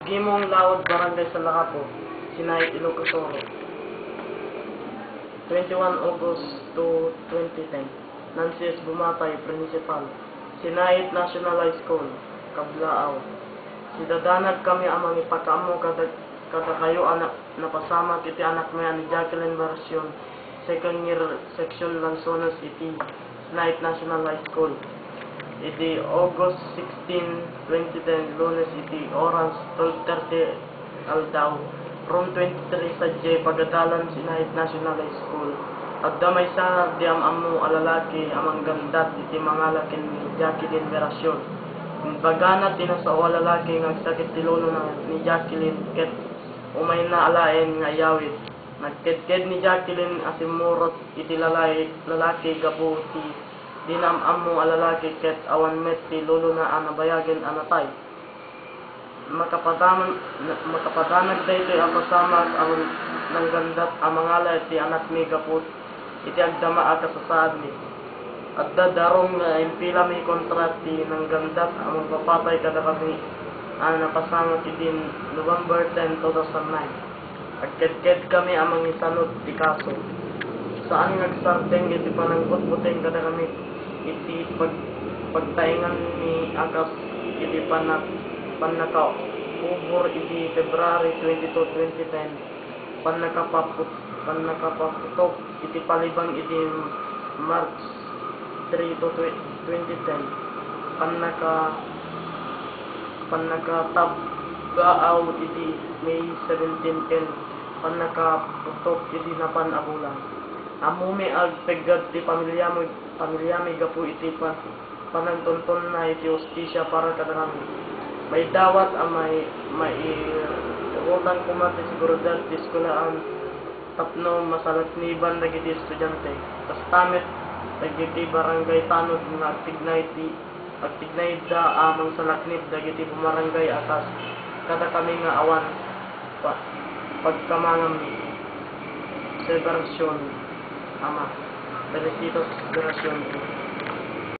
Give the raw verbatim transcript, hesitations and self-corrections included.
Gimong Laod, Barangay Salacapo, Sinait, Ilocos Sur. Twenty-one August to twenty ten. Nancy S. Bumatay, Principal, Sinait National High School, Kablaaw. Sidadanag kami a mangipakaammo kada, kadakayo a na-, napasamak iti anakmi a ni Jacqueline Veracion, second year section Lanzones iti Sinait National High School. Iti August sixteen, twenty ten, Lunes iti oras twelve thirty aldaw, room twenty-three sadiay pagadalan Sinait National High School. Adda maysa di am-ammo a lalaki a manggandat iti mangala ken ni Jacqueline Veracion. Imbagana ti nasao a lalaki nga agsakit ti lolona ni Jacqueline ket umayna alaen nga iyawid. Nagkedked ni Jacqueline a simmurot iti lalay-, lalaki gapu ti di naam-ammo a lalaki ket awan met ti lolona a nabayagen a natay. Makapadaman-, na-, makapadanag daytoy a pasamak a nanggandat a mangala iti anakmi gapu iti agdama a kasasaadmi. Adda darum nga impilami kontra ti nanggandat a mangpapatay kadakami a napasamak iti November ten, two thousand nine. Agkedkedkami a mangisanud ti kaso. Saan nga agsardeng iti panangbutbuteng kadakami iti pag-, pagtaenganmi a kas iti panna-, pannakaubor iti February twenty-two, twenty ten, pannakapaput-, pannakapaputok iti palibang iti March three to twe-, twenty ten, pannaka-, pannakatabaaw iti May seventeen ken pannakaputok iti napan a bulan. Ammomi a agpeggad ti pamiliami, pamiliami gapu iti pa-, panagtuntonna iti hustisia para kadakami. Maidawat a mai-, mairutan koma ti seguridad ti eskuelaan tapno masalakniban dagiti estudiante. Kasta met dagiti barangay tanod nga agtignay ti, agtignayda a mangsalaknib dagiti bumarangay a kas kadakami nga awan pa-, pagkamanganmi. Celebrasyon, Ama. Felicitas Celebrasyon.